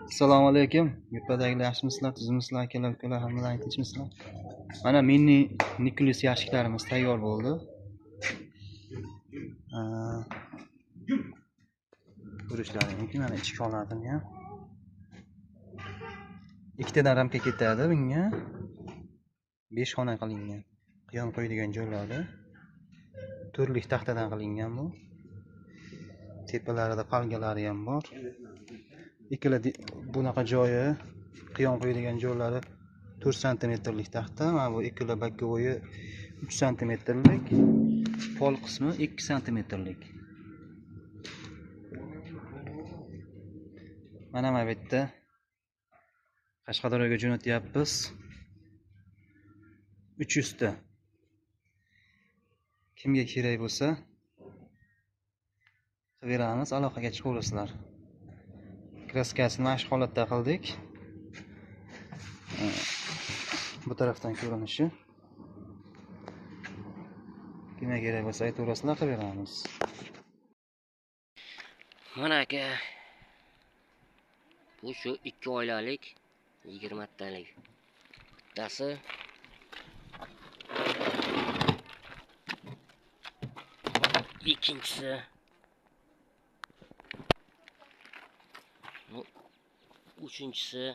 Assalomu alaykum. Yurtdagilar yaxshimisizlar, tuzukmisizlar, akalar, ukalar, hammalaring tinchmisizlar? Mana mini Nicholas yashiklarimiz tayyor bo'ldi. Ko'rishlaring mumkin, mana ichki holatini ham. Ikkitadan ramka ketadi bunga. 5 xona qilingan. Qiyon qo'yadigan joylari turli taxtadan qilingan bu. Tepalarida falgalari ham bor. Ikkala bunaqa joyi, qiyon qo'yadigan joylari 4 santimetrlik taxta. Mana bu ikkala bakka bo'yi 3 santimetrlik, pol qismi 2 santimetrlik. Mana bu yerda Qashqadaryoga jo'natyapmiz. 300 ta. Kimga kerak bo'lsa qilib beramiz, aloqaga chiqaverasizlar. Kraskasini mana shu holatda qildik. Bu tarafdan ko'rinishi. Kimga kerak bo'lsa aytaverasizlar, qilib beramiz. Mana aka, bu shu 2 oilalik 20 talik. Bittasi ikkinchisi, bu uchinchisi,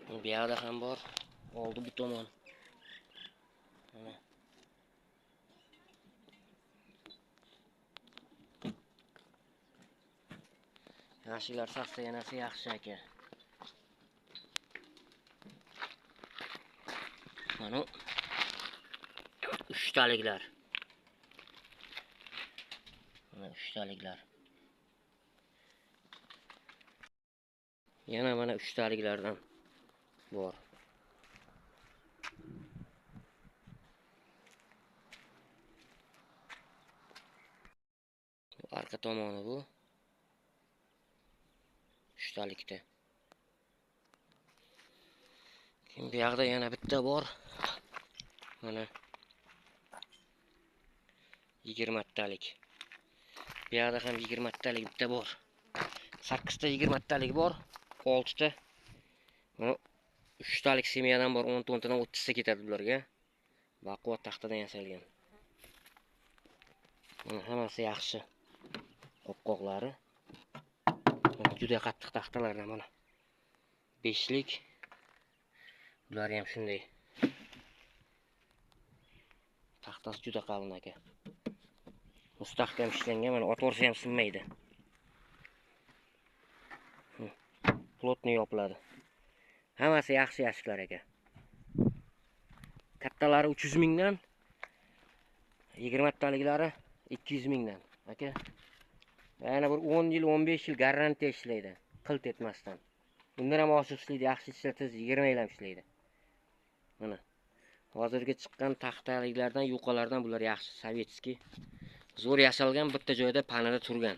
bu yoqda ham bor, oldi bu tomon. Mana yashillar sostoyanasi yaxshi aka. Mana uchtaliklar. Mana uchtaliklar. Yana mana uchtaliklardan bor. Arka tomoni bu. Uchtalikda. Keyin bu yoqda yana bitta bor. Mana 20 talik. Bu yoqda ham 20 talik bitta bor. 8 ta 20 talik bor, 6 ta. Mana 3 talik semiyadan bor, 10 tontadan 30 ta ketadi bularga. Baquvvat taxtadan yasalgan. Mana hammasi yaxshi. Qopqoqlari juda qattiq taxtalardan mana. 5lik. Bular ham shunday. Taxtasi juda qalin aka. Mustahkam ishlangan, mana otvorsa ham sinmaydi. Plotni yopiladi. Hammasi yaxshi yashiklar aka. Kattalari 300 mingdan, 20 taliklari 200 mingdan aka. Yana bir 10 yil, 15 yil garantiya ishlaydi, qilt etmasdan. Undan ham oshiq ishlaydi, yaxshi ishlatsangiz 20 yil ham ishlaydi. Mana hozirgi chiqqan taxtaliklardan, yuqalardan bular yaxshi, sovetskiy. Zo'r yasalgan, bitta joyda panada turgan.